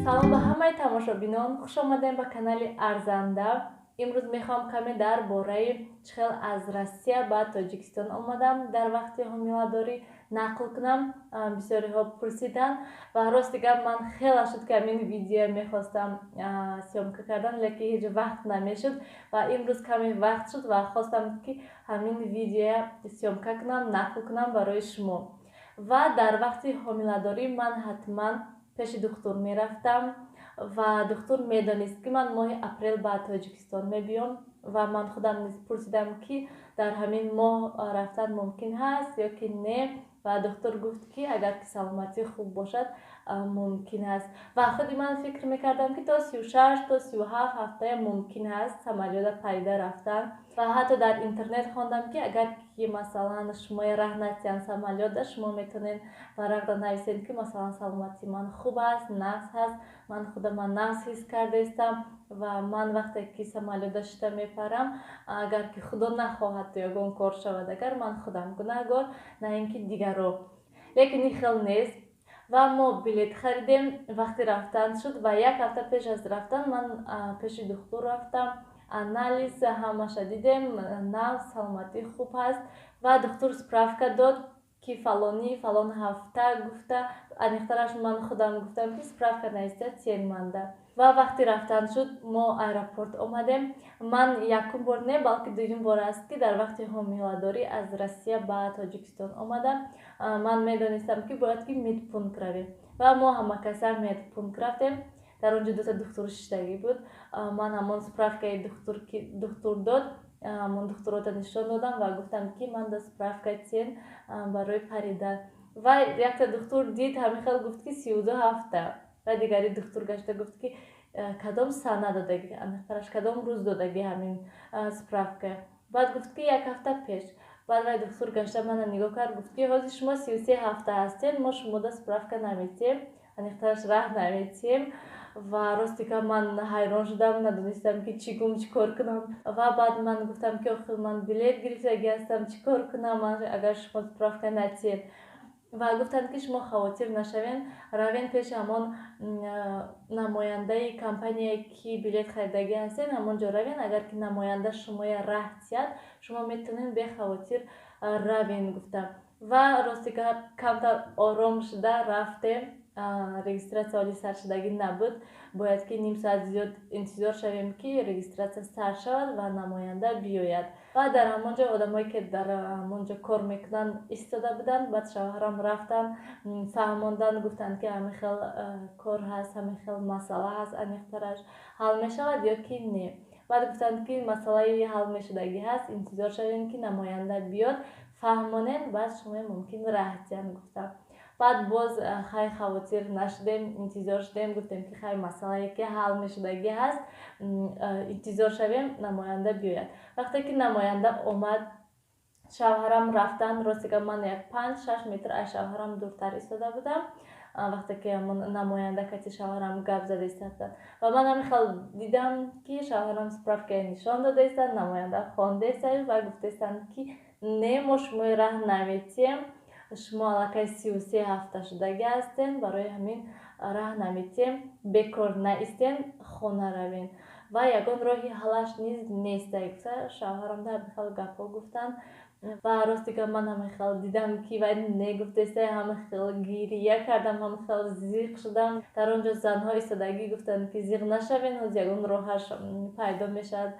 Салом ба ҳамаи тамошобинон, хуш омадем ба канали Арзанда. Имрӯз мехоҳам каме дар бораи чӣ хел аз Россия ба Тоҷикистон омадам дар вақти ҳомиладорӣ нақл кунам. Бисёриҳо пурсиданд ва рости гап, ман хеле шуд, ки ҳамин видео мехостам съёмка кардан, лекин ҳеҷ вақт намешуд ва имрӯз каме вақт шуд ва хостам, ки ҳамин видеоя съёмка кунам, нақл кунам барои шумо. Ва дар вақти ҳомиладорӣ ман ҳатман пеши духтур мерафтам ва духтур медонист, ки ман моҳи апрел ба Тоҷикистон мебиём ва ман худам низ пурсидам, ки дар ҳамин моҳ рафтан мумкин ҳаст ё ки не, ва духтур гуфт, ки агар ки саломатӣ хуб бошад, мумкин аст. Ва худи ман фикр мекардам, ки то 36, то 37 ҳафтая мумкин аст самолёта парида рафтан. Ва ҳатто дар интернет хондам, ки агар ки, масалан, шумоя раҳ натиҳанд самолёта, шумо метавонед варақда нависед, ки, масалан, саломатии ман хуб аст, нағз ҳаст, ман худама нағз ҳис кардаистам ва ман вақте ки самолёта шида мепарам, агар ки, Худо нахоҳад, ягон кор шавад, агар ман худам гунаҳгор, на ин ки дигаро. Лекин ин хел нест. Ва мо билет харидем, вақти рафтан шуд ва як ҳафта пеш аз рафтан ман пеши духтур рафтам, анализ ҳамаша дидем, нағз, саломатӣ хуб ҳаст. Ва духтур справка дод, ки фалонӣ фалон ҳафта гуфта, аниқтараш ман худам гуфтам, ки справка нависта тиен манда. Ва вақти рафтан шуд, мо аэропорт омадем. Ман якум бор не, балки дуюм бор аст, ки дар вақти ҳомиладорӣ аз Россия ба Тоҷикистон омадам. Ман медонистам, ки бояд ки медпункт равем ва мо ҳамакаса медпункт рафтем. Дар он ҷо дута духтур шиштагӣ буд. Ман ҳамон справкаи ки духтур дод, ҳамон духтурота нишон додам ва гуфтам, ки ман да справка тиен барои паридан. Ва якта духтур дид, ҳамин хел гуфт, ки 32 ҳафта. Ва дигари духтур гашта гуфт, ки кадом сана додагӣ, аниқтараш кадом рӯз додагӣ ҳамин справка. Баъд гуфт, ки як ҳафта пеш. Баъд вай духтур гашта мана нигоҳ кард, гуфт, ки ҳозир шумо 33 ҳафта ҳастед, мо шумода справка наметиҳем, аниқтараш раҳ наметиҳем. Ва рости гап, ман ҳайрон шудам, надонистам, ки чӣ гум, чӣ кор кунам. Ва баъд ман гуфтам, ки охир ман билет гирифтагӣ ҳастам, чӣ кор кунам агар шумо справка натиҳед? Ва гуфтанд, ки шумо хавотир нашавен, равен пеши ҳамон намояндаи компанияе, ки билет харидагӣ ҳастед, ҳамон ҷо равен, агар ки намоянда шумоя раҳ тиҳад, шумо метавонед бехавотир равен, гуфтам. Ва рости гап, камтар ором шуда рафтем. Регистрация ҳоли саршудагӣ набуд, бояд ки ним соат зиёд интизор шавем, ки регистрация сар шавад ва намоянда биёяд. Ва дар ҳамон ҷо одамое, ки дар ҳамон ҷо кор мекунанд, истода буданд. Баъд шавҳарам рафтанд, фаҳмонданд, гуфтанд, ки ҳамин хел кор ҳаст, ҳамин хел масъала ҳаст, аниқтараш ҳал мешавад ё ки не. Баъд гуфтанд, ки масъалаи ҳал мешудагӣ ҳаст, интизор шавем, ки намоянда биёд, фаҳмонем, баъд шумо мумкин раҳ диҳанд, гуфтам. Баъд боз хай, хавотир нашудем, интизор шудем, гуфтем, ки хай, масъалае ки ҳал мешудагӣ ҳаст, интизор шавем, намоянда биёяд. Вақте ки намоянда омад, шавҳарам рафтанд. Рости гап, ман як 5-6 метр аз шавҳарам дуртар истода будам, вақте ки ҳамон намоянда кати шавҳарам гап зада истоданд. Ва ман ҳамин хел дидам, ки шавҳарам справкая нишон дода истанд, намоянда хонда ва гуфтаистанд, ки не, мо шумои раҳ наметиҳем, шумо аллакай 33 ҳафта шудагӣ ҳастен, барои ҳамин раҳ наметиҳем, бекор наистен, хона равен ва ягон роҳи ҳаллаш низ нест, гуфта шавҳарам да ҳамин хел гапҳо гуфтанд. Ва рости гап, ман ҳамин хел дидам, ки вай не гуфтаиста, ҳамин хел гирия кардам, ҳамин хел зиқ шудам. Дар он ҷо занҳо истодагӣ гуфтанд, ки зиқ нашавен, ҳоз ягон роҳаш пайдо мешавад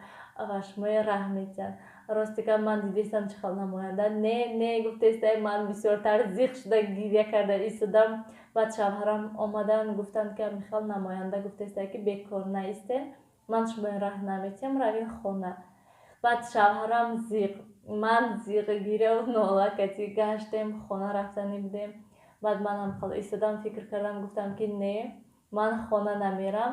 ва шумоя раҳ метиҳанд. Рости гап, ман дидистам, чӣ хел намоянда не, не гуфтаиста, ман бисёртар зиқ шуда, гирия карда истодам. Баъд шавҳарам омаданд, гуфтанд, ки ҳамин хел намоянда гуфтаиста, ки бекор наистен, ман шумоя раҳ наметиҳам, равин хона. Баъд шавҳарам зиқ, ман зиқ, гиряву нола кати гаштем, хона рафтанӣ будем. Баъд ман ҳам хел истодам, фикр кардам, гуфтам, ки не, ман хона намерам,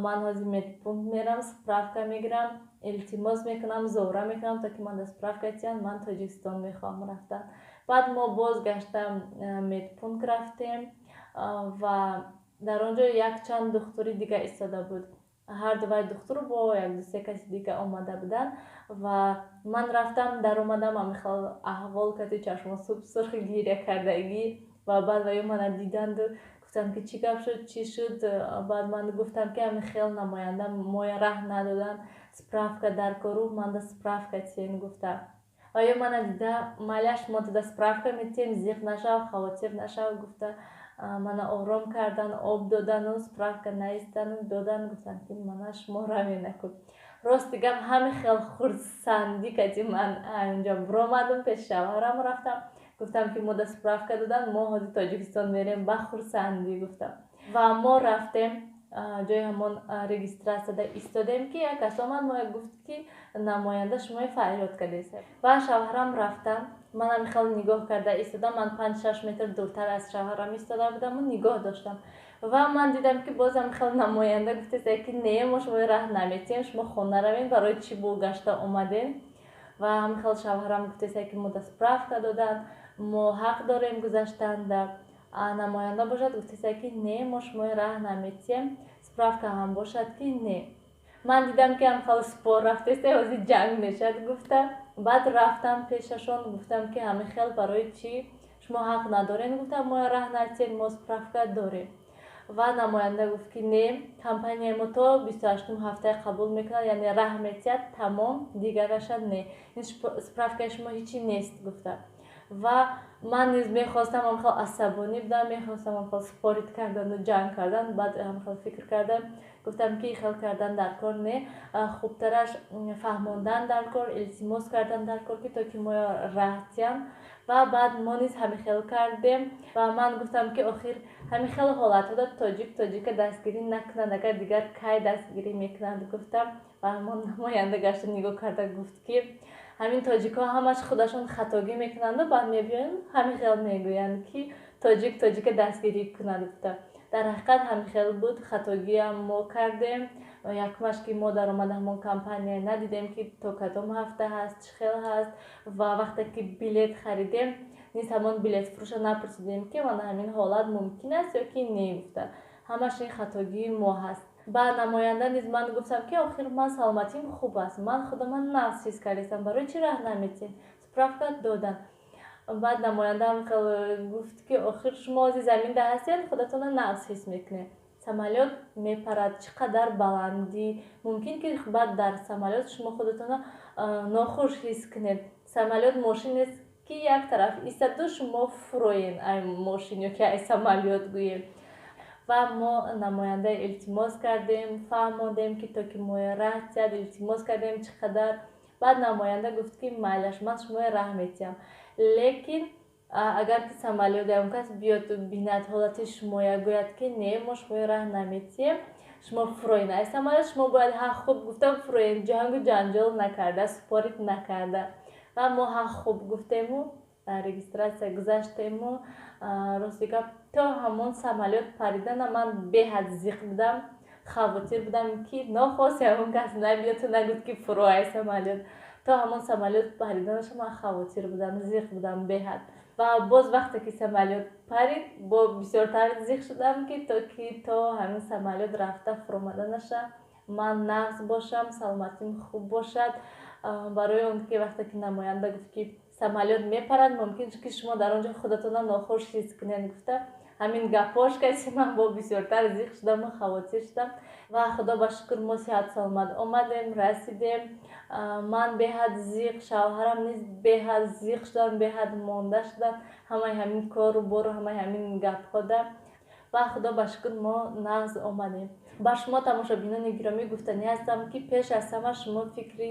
ман ҳозир медпункт мерам, справка мегирам, илтимос мекунам, зора мекунам, то ки ман да справка тиҳанд, ман Тоҷикистон мехоҳам рафтан. Баъд мо боз гашта медпункт рафтем ва дар он ҷо якчанд духтури дига истода буд. Ҳар дувай духтур бо як ду се каси дига омада буданд. Ва ман рафтам, даромадам, ҳамин хел аҳвол кати, чашмо сурх, гиря кардагӣ. Ва баъд ваё мана диданду гуфтанд. Пурсиданд, ки чӣ гап шуд, чӣ шуд. Баъд ман гуфтам, ки ҳамин хел намоянда моя раҳ надоданд, справка дар кору манда справка тиен гуфта. Ва ё мана дида, майляш, мо туда справка метиҳем, зиқ нашав, хавотир нашав гуфта, мана ором кардан, об додану справка наистану додан, гуфтанд, ки мана шумо равед накун. Рости гап, ҳамин хел хурсандӣ кати ман инҷо биромадам, пеши шавҳарам рафтам, гуфтам, ки мо да справка додан, мо ҳозир Тоҷикистон мерем, ба хурсандӣ гуфтам. Ва мо рафтем, ҷои ҳамон регистрация да истодем, ки як кас омад, моя гуфт, ки намоянда шумои фарёд кардеса. Ва шавҳарам рафтам, ман ҳамин хел нигоҳ карда истодам. Ман 5-6 метр дуртар аз шавҳарам истода будаму нигоҳ доштам ва ман дидам, ки боз ҳам хел намоянда гуфтеса, ки не, мо шумои раҳ наметиҳем, шумо хона равед, барои чӣ бо гашта омадем? Ва ҳамин хел шавҳарам гуфтеса, ки мо да справка доданд, мо ҳақ дорем гузаштанда. Намоянда бошад, гуфтеса, ки не, мо шумои раҳ наметиҳем, справка ҳам бошад, ки не. Ман дидам, ки ҳам спор рафтеста, ҳозир ҷанг мешад гуфта. Баъд рафтам пешашон, гуфтам, ки ҳамин хел, барои чӣ шумо ҳақ надорем, гуфтам, мо раҳ натиҳем, мо справка дорем. Ва намоянда гуфт, ки не, компанияи мо то 28-ум ҳафтаи қабул мекунад, яъне раҳ метиҳад, тамом, дигараша не, ин справка и шумо ҳичи нест гуфта. Ва ман низ мехостам, ҳамхел асабонӣ будам, мехостам ҳамхел спорить кардану ҷанг кардан. Баъд ҳамхел фикр кардам, гуфтам, ки хел кардан дар кор не, хубтараш фаҳмондан дар кор, илтимос кардан дар кор, ки то ки моя раҳ тиҳанд. Ва баъд мо низ ҳамин хел кардем. Ва ман гуфтам, ки охир ҳамин хел ҳолатҳода тоҷик тоҷика дастгирӣ накунанд, агар дигар кай дастгирӣ мекунанд гуфтам. Ва ҳамон намоянда гашта нигоҳ карда гуфт, ки ҳамин тоҷикҳо ҳамаш худашон хатогӣ мекунанду баъд мебиёянд, ҳамин хел мегӯянд, ки тоҷик тоҷика дастгирӣ кунад гуфта. Дар ҳақиқат ҳамин хел буд, хатогиам мо кардем. Якумаш, ки мо даромада ҳамон компания надидем, ки то кадом ҳафта ҳаст, чӣ хел ҳаст. Ва вақте ки билет харидем низ, ҳамон билетфурӯша напурсидем, ки мана ҳамин ҳолат мумкин аст ё ки не гуфта. Ҳамаш ин хатогии мо ҳаст. Ба намоянда низ ман гуфтам, ки охир ман саломатиам хуб аст, ман худаман нағз ҳис кардастам, барои чӣ раҳ наметиҳем, справка додан. Баъд намояндаам гуфт, ки охир шумо ози заминда ҳастед, худатонро нағз ҳис мекунед, самолёт мепарад, чӣ қадар баландӣ, мумкин ки баъд дар самолёт шумо худатонро нохуш ҳис кунед. Самолёт мошин нест, ки як тараф истаду шумо фуроен ай мошин ё ки ай самолёт гӯем. Ва мо намоянда илтимос кардем, фаҳмондем, ки то ки моя раҳ тиҳад, илтимос кардем чӣ қадар. Баъд намоянда гуфт, ки майлаш, ман шумоя раҳ метиҳам, лекин агар ки самолёт ягон кас биёд, бинад ҳолати шумоя, гӯяд, ки не, мо шумоя раҳ наметиҳем, шумо фуроен ай самолёт, шумо бояд ҳақ хуб гуфтам фуроен, ҷангу ҷанҷол накарда, спорить накарда. Ва мо ҳақ хуб гуфтему регистрация гузаштему. Рости гап, то ҳамон самолёт паридана ман беҳад зиқ будам, хавотир будам, ки нохост ягон кас набиёду нагӯд, ки фуро ай самолёт. То ҳамон самолёт париданаша ман хавотир будам, зиқ будам беҳад. Ва боз вақте ки самолёт парид, бо бисёртар зиқ шудам, ки то ки то ҳамин самолёт рафта фуромаданаша ман нағз бошам, саломатим хуб бошад. Барои он ки вақте ки намоянда гуфт, ки самолёт мепарад, мумкин ки шумо дар он ҷо худатонро нохуш ҳис кунед гуфта, ҳамин гапҳош каси ман бо бисёртар зиқ шудаму хавотир шудам. Ва худо ба шукр, мо сиҳат саломат омадем, расидем. Ман беҳад зиқ, шавҳарам низ беҳад зиқ шудан, беҳад монда шудан ҳамаи ҳамин кору бору, ҳамаи ҳамин гапҳода. Ва худо ба шукр, мо нағз омадем. Ба шумо, тамошобинони гиромӣ, гуфтанӣ ҳастам, ки пеш аз ҳама шумо фикри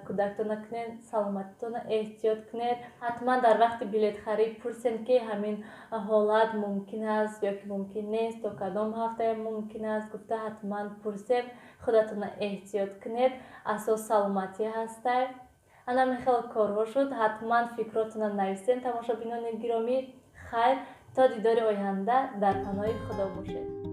кӯдактона кунед, саломатитона эҳтиёт кунед. Ҳатман дар вақти билетхарид пурсед, ки ҳамин ҳолат мумкин аст ё ки мумкин нест, то кадом ҳафтая мумкин аст гуфта ҳатман пурсед, худатона эҳтиёт кунед, асос саломатӣ ҳастай. Ана ҳамин хел корҳо шуд. Ҳатман фикротона нависед, тамошобинони гиромӣ. Хайр, то дидори оянда, дар паноҳи Худо бошед.